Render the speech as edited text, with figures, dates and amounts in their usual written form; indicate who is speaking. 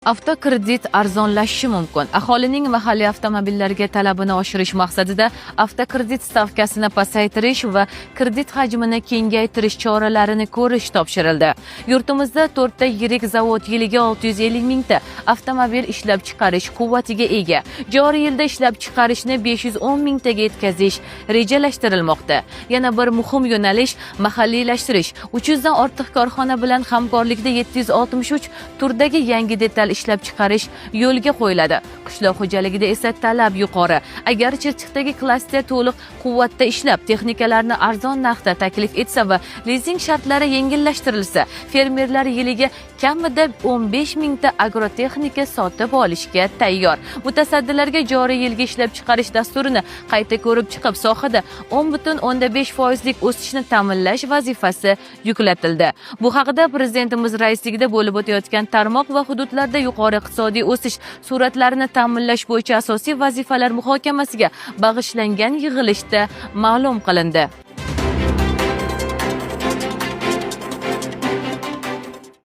Speaker 1: Avtokredit arzonlashishi mumkin. Aholining mahalliy avtomobillarga talabini oshirish maqsadida avtokredit stavkasini pasaytirish va kredit hajmini kengaytirish choralarini ko'rish topshirildi. Yurtimizda to'rtta yirik zavod yiliga 650 mingta avtomobil ishlab chiqarish quvvatiga ega. Joriy yilda ishlab chiqarishni 510 mingtaga yetkazish rejalashtirilmoqda. Yana bir muhim yo'nalish mahalliylashtirish. 300 dan ortiq korxona bilan hamkorlikda 763 turdagi yangi detal ishlab chiqarish yo'lga qo'yiladi. Qishloq xo'jaligida esa talab yuqori. Agar Chirchiqdagi klaster to'liq quvvatda ishlab, texnikalarni arzon narxda taklif etsa va lizing shartlari yengillashtirilsa, fermerlar yiliga kamida 15 mingta agrotexnika sotib olishga tayyor. Mutasaddilarga joriy yilgi ishlab chiqarish dasturini qayta ko'rib chiqib, sohada 10,5 foizlik o'sishni ta'minlash vazifasi yuklatildi. Bu haqida Prezidentimiz raisligida bo'lib o'tayotgan tarmoq va hududlarda yuqori iqtisodiy o'sish sur'atlarini ta'minlash bo'yicha asosiy vazifalar muhokamasiga bag'ishlangan yig'ilishda ma'lum qilindi.